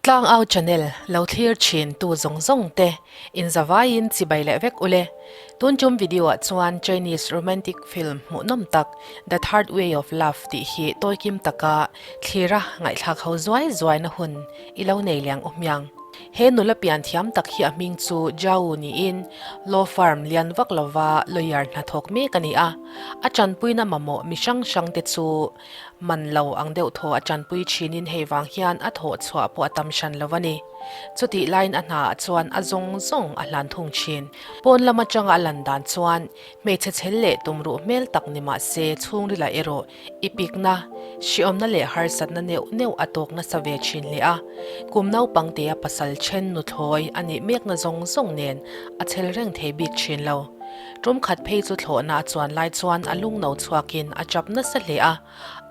Tlangau channel lo thlir thin tu zawng zawng te in zavaiin chibai leh vek ule. Tun tum video ah chuan Chinese romantic film hmuhnawm tak The Third Way of Love tih hi tawikim taka thlira ngaihthlak ho zuai zuaina hun i lo nei liang u hmiang. He nula pian thiam tak hi a hming chu Zhao niin law firm lian vak lova lawyer hnathawk mek a ni a. A tanpuina mamawh mi hrang hrang te chu man lo ang deuh thaw a tanpui thinin hei vang hian a thawh chhuah pawh a tam hran lo a ni. Chutih laiin a hnaah chuan a zawng zawng a hlan thung thin. Pawn lam atanga a lan dan chuan hmeichhe chhel leh tumruh hmel tak ni mah se chhungrilah erawh I pikna, hriawmna leh harsatna neuh neuh a tawk nasa ve thin hle a. Kum naupangtea pasal then nuthlawi a nih mekna zawng zawng nen a chhel reng thei bik thin lo. Tum khat phei chu thlawhna a chuan lai chuan a lung no chhuakin a chap nasa hle a.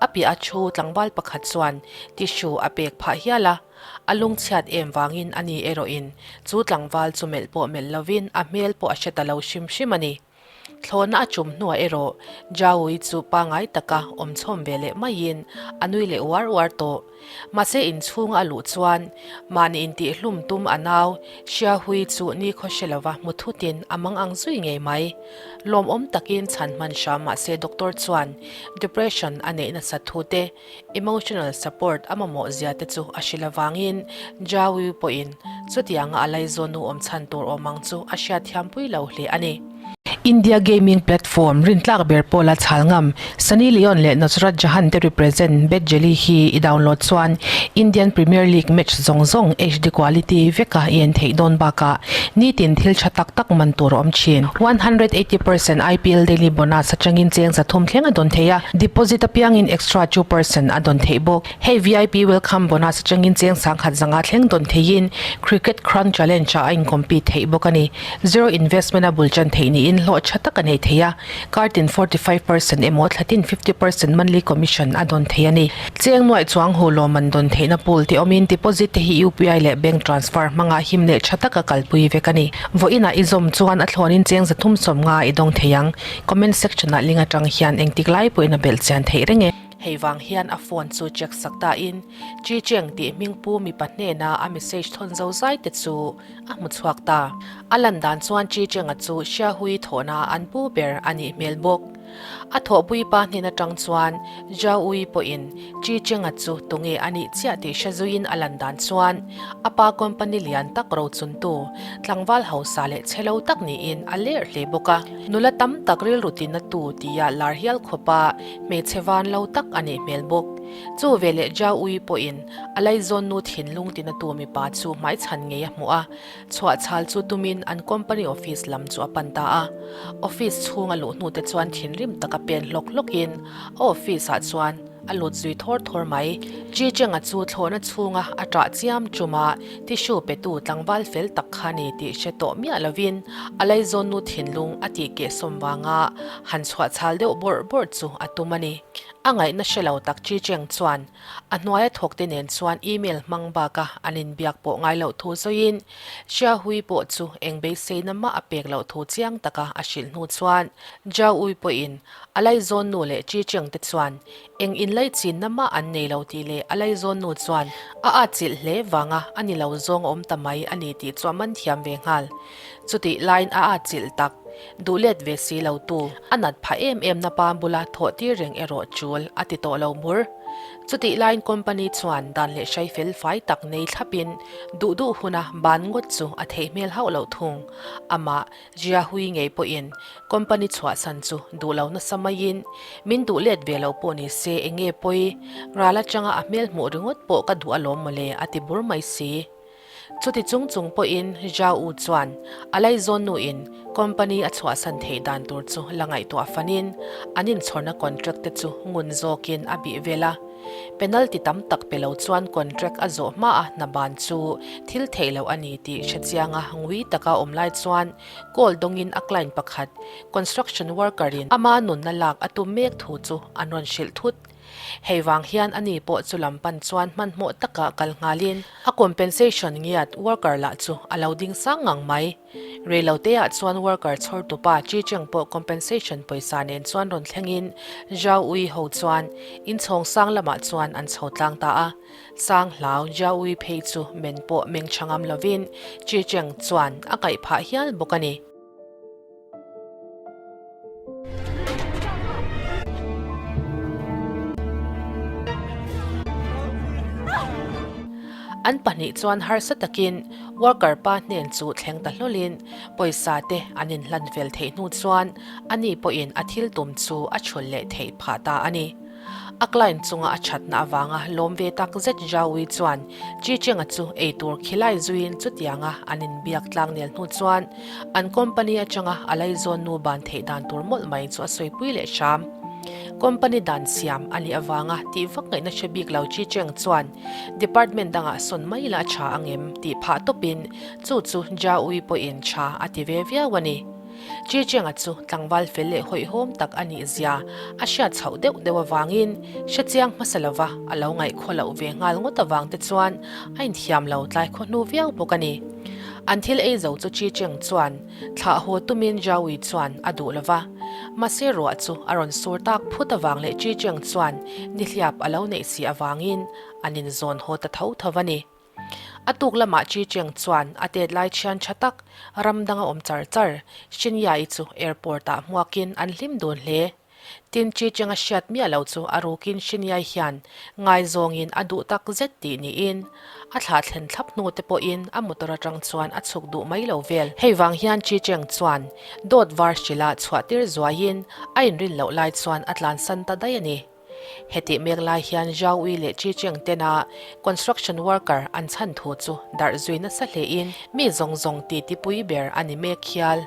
A piah a thu tlangval pakhat chuan tissue a pek phah hial a. A lungchhiat em vangin a ni erawhin chu tlangval chu melh pawh melh lovin a hmel pawh a hre ta lo hrim hrim a ni. Thlawhna a chum hnuah erawh Jaui chu pangai taka awm chhawm ve leh maiin a nui leh uar uar tawh. Mahse inchhunga a luh chuan mahni intihhlum tum a nau Xiahui chu nikhaw hre lova hmu thutin a mang ang zui ngei mai. Lawmawm takin chhan hman hram mahse doctor chuan depression a neih nasat thu te Emotional support a mamawh zia te chu a hrilh avangin Jaui pawhin chutianga a laizawnu awm chhan tur awm ang chu a hriatthiampui lo hle a ni. India gaming platform rintlak ber pawla chhal ngam Sunny Leone leh Nusrat Jahan te represent Bet Jelly hi i download chuan Indian Premier League match zawng zawng HD quality veka i en theih dawn bakah nitin thil tha tak tak man tur a awm thin. 180% IPL daily bonus atangin cheng 300 thleng a dawn thei a. Deposit apiangin extra 2% a dawn theih bawk. Hei VIP welcome bonus atangin cheng sangkhat zanga thleng dawn theihin Cricket Crown Challenge ah a incompete theih bawk a ni. Zero investment a bul tan theih niin hlawh tha tak a nei thei a, kar tin 45% emaw thla tin 50% monthly commission a dawn thei a ni. Cheng nuaih chuang hu lawmman dawn theihna pool te awmin deposit te hi UPI leh bank transfer hmanga him leh tha taka kalpui vek a ni. Vawiinah i zawm chuan a thlawnin cheng 350 i dawng thei ang. Comment section ah link atang hian engtik lai pawhin a belh chian theih reng e. Hei vang hian a phone chu check sak ta in Chi Cheng tih hming pu mipa hnena a message thawn zo zai te chu a hmu chhuak ta. A lan dan chuan Chi Cheng-a chu Xiahui thawhna an pu ber a nih hmel bawk. A thawhpui pa hnen atang chuan Zhao Ui pawhin Chi Cheng-a chu tunge a nih chiah tih hre zuiin a lan dan chuan a pa company lian tak rochuntu tlangval hausa leh chhe lo tak niin a ler hle bawk a. Nula tam tak rilru tina tu tia lar hial khawpa hmeichhe van lo tak a nih hmel bawk. Chu veleh Zhao Ui pawhin a laizawnnu thinlung tina tu mipa chu hmaichhan ngei a hmuh a. Chhuah chhal chu tumin an company office lam chu a pan ta a. Office chhung a luh hnu te chuan thinrim taka pen hlawk hlawkin a office ah chuan a lut zui thawr thawr mai. Chi Cheng-a chu thlawhna chhunga a ṭah chiam ṭuma tissue petu tlangval fel tak kha ni tih hre tawh miah lovin a laizawnnu thinlung a tih kehsawm vanga han chhuah chhal deuh bawrh bawrh chu a tum a ni. A ngaihna hre lo tak Chi Cheng chuan A hnuaia thawkte nen chuan email hmang baka an inbiak pawh ngai loh thu sawiin Xiahui pawh chu eng beiseina mah a pek loh thu chiang taka a hrilh hnu chuan Zhao Ui pawhin a laizawnnu leh Chi Cheng te chuan eng inlaichinna mah an nei lo tih leh a laizawnnu chuan a atchilh hle vanga a ni lo zawng a awm ta mai a ni tih chu a man thiam ve nghal. Chutih laiin a atchilh tak duh let ve si lo tu a nat phah em em na pa bula thawh tir reng erawh chul a ti tawh lo bur. Chutih laiin company chuan dan leh hrai fel fai tak nei thlapin duh duh huna ban ngawt chu a theih hmel hauh loh thung. Amah Jia Hui ngei pawhin company chhuahsan chu duh lo nasa maiin min duh let ve lo pawh ni se enge pawi ral atanga a hmel hmuh ringawt pawh ka duh alawm mawle a ti bur mai si. Chuti chung chung pawhin Zhao U chuan a laizawn nuin company a chhuahsan theih dan tur chu la ngaihtuah fanin an inchhawrna contract te chu ngun zawkin a bih vel a. Penalty tam tak pe lo chuan contract a zawh hma a hna ban chu thil theih loh a ni tih hrechianga ngui taka awm lai chuan call dawngin a client pakhat construction worker in ama nunna lak a tum mek thu chu an rawn hrilh thut. Hei vang hian ani pawh chu lam pan chuan hmanhmawh taka kal nghalin a compensation ngiat worker lah chu a lo ding sang ngang mai. Reiloteah chuan worker chhawrtupa Chi Cheng pawh compensation pawisa nen chuan rawn thlengin Zhao Ui ho chuan inchhawng sang lamah chuan an chho tlang ta a. Sang hlau Zhao Ui phei chu men pawh meng tha ngam lovin Chi Cheng chuan a kaih phah hial bawk a ni. An pahnih chuan harsa takin worker pa hnen chu thleng ta hlawlin pawisa te an inhlan fel theih hnu chuan ani pawhin a thil tum chu a chhul leh theih phah ta a ni. A client chunga a thatna avanga lawm ve tak zet Zhaoui chuan Chi Cheng-a chu eitur khilai zuiin chutianga an inbiak tlang nel hnu chuan an company atanga a laizawn nu ban theih dan tur mawlh mai chu a sawipui leh hram. Company dan siam a nih avanga tih vak ngaihna hre bik lo Chi Cheng chuan department dangah sawn mai la a tha angem tih phah tawpin chu chu Zhaoui pawhin tha a ti ve viau a ni. Chichianga chu tlangval fel leh hawihhawm tak a nih zia a hriat chhoh deuh deuh avangin hrechiang hmasa lova a lo ngaihkhaw loh ve nghal ngawt avang te chuan a inthiam lo tlai khaw hnu viau bawk a ni. An thil ei zo chu Chicheng chuan thlah haw tumin Jaui chuan a duh lova, mahse ruah chu a rawn sur tak phut avang leh Chicheng chuan nihliap a lo neih si avangin an inzawn haw ta tho tho a ni. A tuk lamah Chi Cheng chuan a tet lai thian tha tak, ram danga awm char char, Shinya-i chu airport ah hmuakin an hlim dun hle. Tin, Chi Cheng a hriat miah lo chu a rukin Shinya-i hian ngaizawngin a duh tak zet tih niin a thlah thlen thlap hnu te pawhin a motor atang chuan a chhuk duh mai lo vel. Hei vang hian Chi Cheng chuan dawt var hrilha chhuah tir zuaiin a inrin loh lai chuan a tlansan ta daih a ni. Hetih mek lai hian Zhao Ui leh Chi Cheng tena construction worker an chhan thu chu darh zui nasa hlein mi zawng zawng titi pui ber a ni mek hial.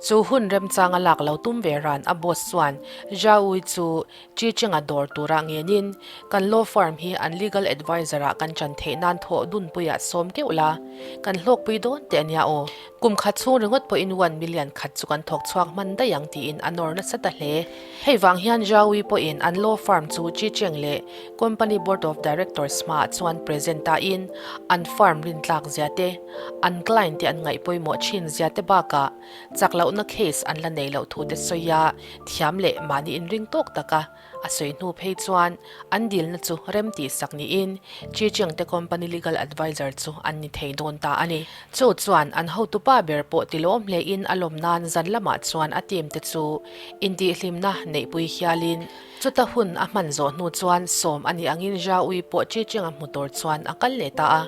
Chu hun remchanga lak lo tum ve ran a boss chuan Zhao Ui chu Chi Cheng-a dawr tura ngenin kan law firm hi an legal advisor ah kan chan theih nan thawh dunpuiah sawm keuh la, kan hlawkpui dawn teh a nia aw. Kum khat chhung ringawt pawhin one million khat chu kan thawk chhuak hman daih ang tiin a nawr nasa ta hle. Hei vang hian Zhaoyi pawhin an law firm chu Chicheng leh company board of directors hmaah chuan present tain an firm rintlak zia te, an client te an ngaih pawimawh thin zia te bakah chak lohna case an la nei loh thu te sawi a thiam leh mahni inring tawk taka A sawi hnu phei chuan an dilna chu rem tih sak niin Chicheng te company legal advisor chu an ni thei dawn ta a ni. Chu chuan an hotupa ber pawh ti lawm hlein a lawm nan zan lamah chuan a team te chu intihhlimna neihpui hialin chuta hun a hman zawh hnu chuan sawm a nih angin Zhaui pawh Chicheng a hmu tur chuan a kal leh ta a.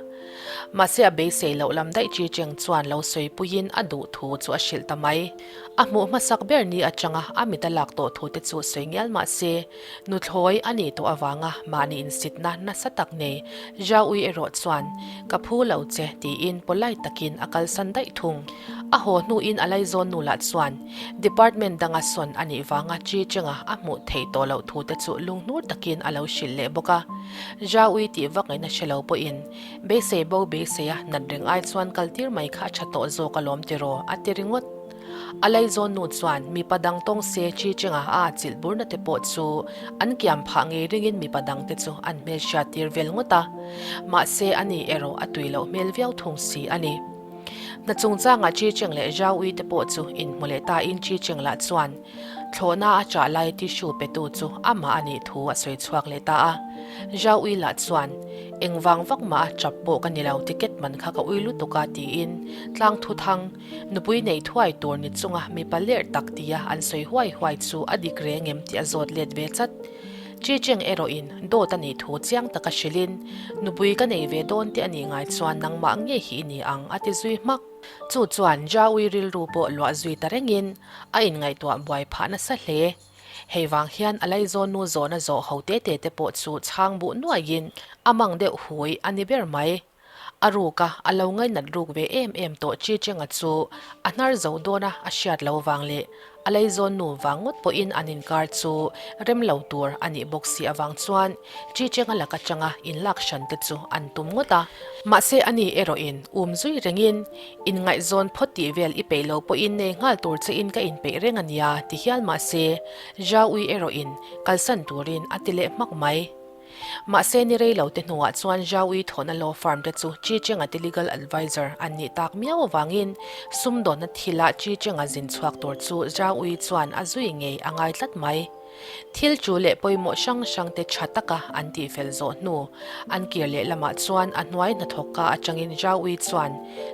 Mahse a beisei loh lam daih Chicheng chuan lo sawipuiin a duh thu chu a hrilh ta mai. A hmuh hmasak ber ni atanga a mit a lak tawh thu te chu sawi ngial mah se, nuthlawi a nih tawh avanga mahni insitna nasa tak nei Zhaui erawh chuan ka phu lo che tiin polite takin a kalsan daih thung. A haw hnuin a laizawn nu lah chuan department danga sawn a nih vanga chi chenga a hmuh theih tawh loh thu te chu lunghnur takin a lo hrilh leh bawk a. Zhaui tih vak ngaihna hre lo pawhin Beisei bo beiseia nat reng ai chuan kal tir mai kha a tha tawh zawk alawm tiraw a ti ringawt. A laizawn nu chuan mipa dang tawng se chi chenga a atchilh burna te pawh chu an kiam phah ngei ringin mipa dang te chu an hmelhriat tir vel ngawt a. Mahse ani erawh a tui loh hmel viau thung si a ni. Hna chungchangah Chi Cheng leh Zhao Ui te pawh chu inhmu leh tain Chi Cheng lah chuan Thlawhna a chah lai tissue petu chu amah a nih thu a sawi chhuak leh ta a. Zhao Ui lah chuan, Engvang vak mah a chap pawh ka ni lo, ticket man kha ka ui lutuk a tiin tlang thu thang, nupui nei thuai tur ni chunga mipa lerh tak tia an sawi huai huai chu a dik reng em tih a zawt let ve chat. Chi Cheng erawhin dawt a nih thu chiang taka hrilhin, Nupui ka nei ve dawn te a nih ngai chuan nangmah nge hi i ni ang a ti zui hmak. Chu chuan Zhao Ui rilru pawh luah zui ta rengin a inngaihtuah buai phah nasa hle. Hei vang hian a laizawn nu zawhna zawh ho te te te pawh chu chhang buh nuaiin a mang deuh hui a ni ber mai. A ruka a lo ngainat ruk ve em em tawh Chi Chenga chu a hnar zo dawna a hriat lo vang leh a laizawn nu vang ngawt pawhin an inkar chu rem lo tur a nih bawk si avang chuan Chi Chenga lak atanga inlak hran te chu an tum ngawt a. Mahse ani erawhin um zui rengin Inngaihzawn phawt tih vel i peih lo pawhin nei nghal tur che in ka inpeih reng a nia ti hial mahse Zhaui erawhin kalsan turin a ti leh hmak mai. Mahse ni rei lo te hnuah chuan Zhao Yi thawhna law firm te chu Chi Cheng-a te legal adviser an nih tak miau avangin sumdawnna thila Chi Cheng-a zin chhuak tur chu Zhao Yi chuan a zui ngei a ngai tlat mai. Thil chu leh pawimawh hrang hrang te tha taka an tihfel zawh hnu an kir leh lamah chuan a hnuai hnathawk ka atangin Zhao Yi chuan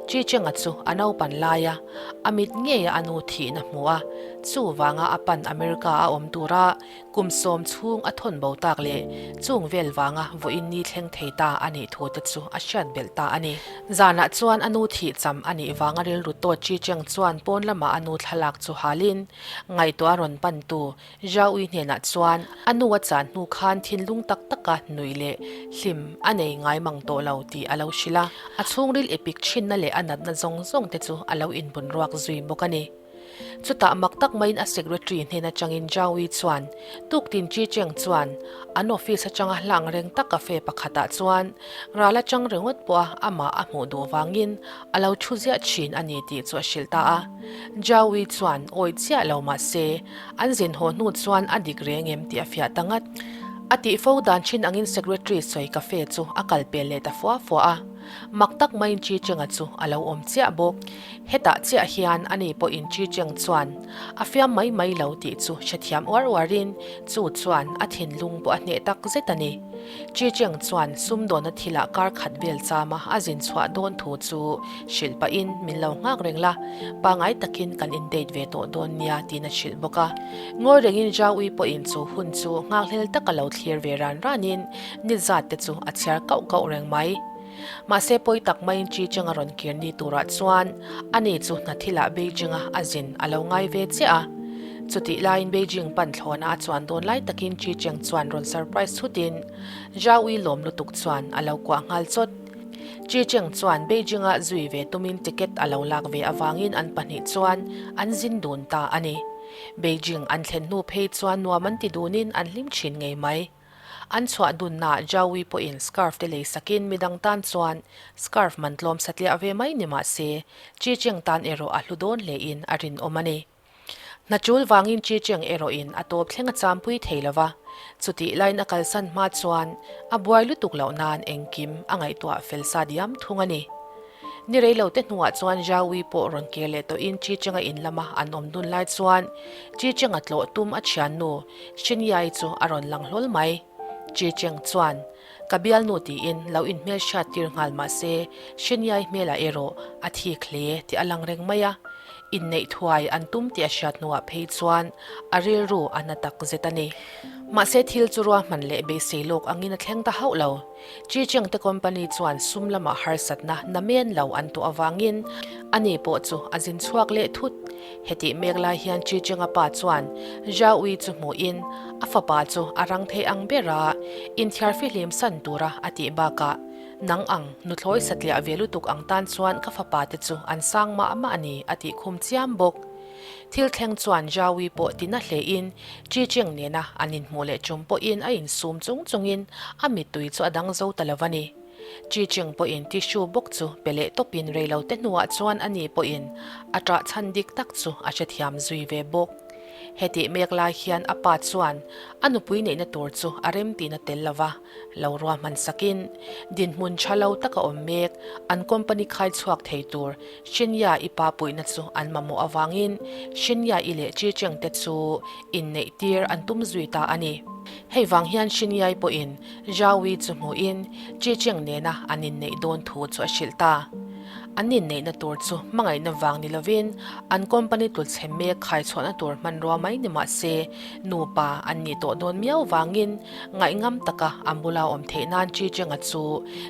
Chi Cheng-a chu a naupan laia a mit ngeia a nu thihna hmu a, chuvanga a pan America a awm tura Kum sawm chhung a thawn bo tak leh chung vel vanga vawiin ni thleng thei ta a nih thu te chu a hriat belh ta a ni. Zanah chuan a nu thih cham a nih vanga rilru tawt Chi Cheng chuan pawn lamah a nu thlalak chu halin ngaihtuah a rawn pantu Zhao Ui hnenah chuan a nu a chan hnu khan thinlung tak taka nuih leh hlim a nei ngai mang tawh lo tih a lo hrilh a. A chhungril epik thinna leh a natna zawng zawng te chu a lo inbun ruak zui bawk a ni. Chutah mak tak maiin a secretary hnen atangin Zhao Yi chuan tuktin Chi Cheng chuan an office atanga hlang reng tak cafe pakhatah chuan ral atang ringawt pawha amah a hmuh duh vangin a lo thu ziah thin a ni tih chu a hrilh ta a. Zhao Yi chuan awi chiah lo mah se an zin haw hnu chuan a dik reng em tih a fiah ta ngat. A tih fo dan thin angin secretary sawi cafe chu a kal pel leh ta fua fua a. Mak tak maiin Chi Chenga chu a lo awm chiah bawk. Hetah chiah hian ani pawhin Chi Cheng chuan a fiam mai mai lo tih chu hrethiam uar uarin chu chuan a thinlung pawh a hneh tak zet a ni. Chi Cheng chuan sumdawnna thilah kar khat vel chama a zin chhuah dawn thu chu hrilh pahin min lo nghak reng la, pangai takin kan in date ve tawh dawn nia tiin a hrilh bawk a. Ngawi rengin Zhao Ui pawhin chu hun chu nghakhlel taka lo thlir ve ran ranin ni zat te chu a chhiar kauh kauh reng mai. Mahse pawi tak maiin Chi Cheng a rawn kir ni turah chuan ani chu hna thilah Beijing-a a zin a lo ngai ve chiah a. Chutih laiin Beijing pan thlawna a chuan dawn lai takin Chi Cheng chuan rawn surprise thutin Zhao Yi lawm lutuk chuan a lo kuah nghal chawt. Chi Cheng chuan Beijing-a zui ve tumin ticket a lo lak ve avangin an pahnih chuan an zin dun ta a ni. Beijing an thlen hnu phei chuan nuam an ti dunin an hlim thin ngei mai. An chhuah dunnaah Jaui pawhin scarf te lei sakin midang tan chuan scarf man tlawm satliah ve mai ni mah se, Chi Cheng tan erawh a hlu dawn hlein a rinawm a ni. Hna chul vangin Chi Cheng erawhin a tawp thleng a champui thei lo va, chutih laiin a kalsan hma chuan a buai lutuk loh nan engkim a ngaihtuah fel sa diam thung a ni. Ni rei lo te hnuah chuan Jaui pawh rawn kir leh tawhin Chi Chenga in lama an awm dun lai chuan Chi Chenga tlawh tum a thiannu Shinyai chu a rawn lang hlawl mai. Chi Cheng chuan, Ka bialnu tiin lo inhmel hriat tir nghal mah se, Shinyai hmelah erawh a thik hle tih a lang reng mai a. Inneih thuai an tum tih a hriat hnuah phei chuan a rilru a na tak zet a ni. Mahse thil chu ruahman leh beisei lawk angin a thleng ta hauh lo. Chi Cheng te company chuan sum lamah harsatna namen lo an tuah avangin ani pawh chu a zin chhuak leh thut. Hetih mek lai hian Chi Chenga pa chuan Zhao Ui chu hmuhin a fapa chu a rang thei ang ber a, inthiar fihlim san tura a tih bakah, Nang ang, nuthlawi satliah ve lutuk ang tan chuan ka fapa te chu an sang mah mah a ni a tih khum chiam bawk. Thil thleng chuan Zhao Ui pawh tina hlein Chi Cheng nena an inhmuh leh tum pawhin a insum chung chungin a mittui chu a dang zo ta lo a ni. Chi Cheng pawhin tissue bawk chu pe leh tawpin reilote hnuah chuan ani pawhin a ṭah chhan dik tak chu a hrethiam zui ve bawk. Hetih mek lai hian a pa chuan a nupui neihna tur chu a remtihna tel lova lo ruahman sakin dinhmun ṭha lo taka awm mek an company khai chhuak thei tur Shinya i pa puihna chu an mamawh avangin Shinya i leh Chi Cheng te chu inneih tir an tum zui ta a ni. Hei vang hian Shinyai pawhin Zhao Yi chu hmuhin Chi Cheng nena an inneih dawn thu chu a hrilh ta. An inneihna tur chu hmangaihna vang ni lovin an company tulchhe mek khaichhuahna tur hmanrua mai ni mah se nupa an nih tawh dawn miau vangin ngaihngam taka an bula awm theih nan Chi Chenga chu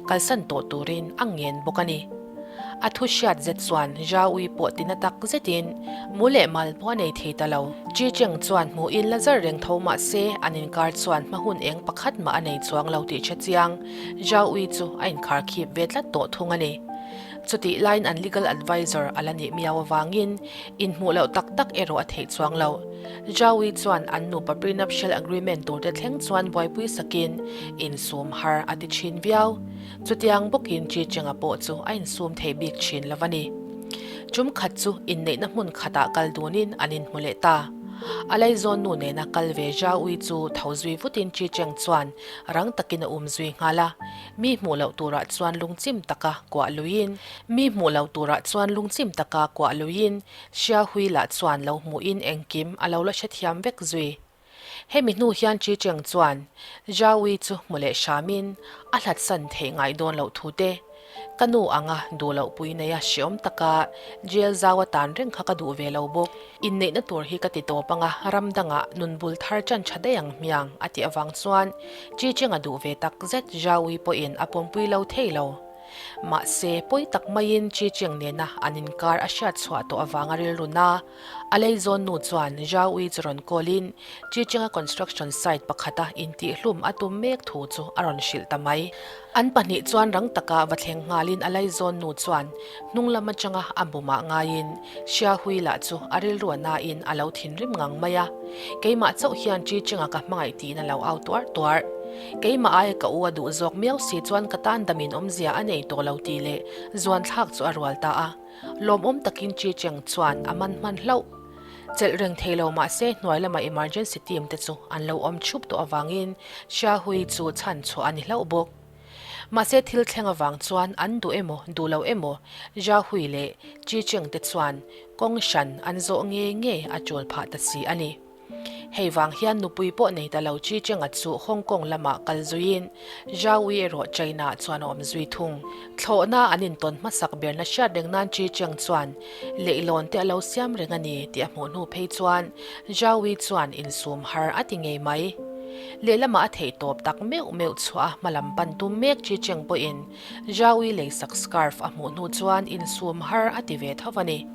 kalsan tawh turin a ngen bawk a ni. A thu hriat zet chuan Zhao Ui pawh tina tak zetin mu leh mal pawh a nei thei ta lo. Chi Cheng chuan hmuhin la zar reng tho mah se an inkar chuan hma hun eng pakhat mah a nei chuang lo tih hre chiang Zhao Ui chu a inkhar khip ve tlat tawh thung a ni. Chutih laiin an legal advisor a la nih miau avangin inhmuh loh tak tak erawh a theih chuang lo. Zhao Ui chuan an nupa prenuptial agreement tur te thleng chuan buaipui sakin insum har a ti thin viau. Chutiang bawkin Chi Chenga pawh chu a insum thei bik thin lo a ni. Chum khat chu inneihna hmun khatah kal dunin an inhmu leh ta. A laizawn nu nena kal ve Zhao Ui chu tho zui vutin Chi Cheng chuan rang takin a um zui nghal a. Mi hmuh loh turah chuan lungchim taka kuah luiin, Mi hmuh loh turah chuan lungchim taka kuah luiin Xia Hui lah chuan lo hmuhin engkim a lo la hrethiam vek zui. Hemi hnu hian Chi Cheng chuan Zhao Ui chu hmu leh hramin a hlatsan theih ngai dawn loh thu te, Ka nu anga duh loh pui neia hreawm taka jail zau atan reng kha ka duh ve lo bawk. Inneihna tur hi ka ti tawp anga ram dangah nun bul thar chan tha daih ang hmiang a tih avang chuan Chi Cheng a duh ve tak zet Zhao Ui pawhin a pawmpui lo thei lo. Mahse, pawi tak maiin Chi Cheng nena an inkar a hriat chhuah tawh avanga rilru na A leizawn nu chuan Zhao Ui chu rawn call in Chicheng-a construction site pakhata intihhlum a tum mek thu chu a rawn hrilh ta mai. An pahnih chuan rang taka va thleng nghalin a leizawn nu chuan hnung lam atanga a bumah ngaiin Xia Hui lah chu a rilru a nain a lo thinrim ngang mai a. Keimah chauh hian Chicheng-a ka hmangaih tiin a lo au tuar tuar. Keimah aia ka u a duh zawk miau si chuan ka tan damin awmzia a nei tawh lo tih leh zuan thlak chu a rual ta a. Lawmawm takin Chi Cheng chuan a man hman hlauh. Chelh reng thei lo mah se hnuai lama emergency team te chu an lo awm thup tawh avangin Xia Hui chu chhan chhuah a ni hlauh bawk. Mahse thil thleng avang chuan an duh emaw duh lo emaw Xia Hui leh Chi Cheng te chuan kawng hran an zawh ngei ngei a tul phah ta si a ni. Hei vang hian nupui pawh nei ta lo Chi Cheng-a chu Hong Kong lamah kal zuiin Zhao Wei erawh China-ah chuan a awm zui thung. Thlawhna an intawn hmasak berna hriat reng nan Chi Cheng chuan leihlawn te a lo siam reng a ni tih a hmuh hnu phei chuan Zhao Wei chuan insum har a ti ngei mai. Lehlamah a theih tawp tak meuh meuh chhuah a hmalam pan tum mek Chi Cheng pawhin Jaui leisak scarf a hmuh hnu chuan insum har a ti ve tho a ni.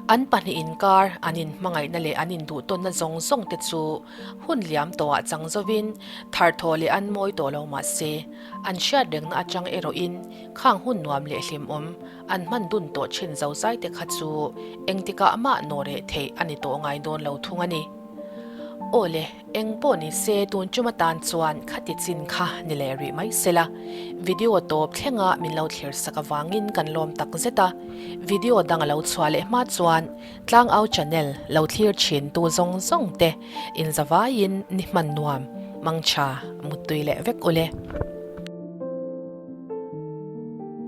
An pahnih inkar, an inhmangaihna leh an induhtawnna zawng zawng te chu hun liam tawhah chang zovin tharthaw leh an mawi tawh lo mah se, an hriat rengna atang erawhin khang hun nuam leh hlimawm an hman dun tawh thin zozai te kha chu engtikah mah nawh reh theih a ni tawh ngai dawn lo thung a ni. Aw le, eng pawh ni se tun tum atan chuan khati chin kha ni leh rih mai se la. Video tawp thlenga min lo thlir sak avangin kan lawm tak zet a. Video dang a lo chhuah leh hma chuan Tlangau channel lo thlir thin tu zawng zawng te inzavaiin ni hman nuam, mangtha, muttui leh vek ule.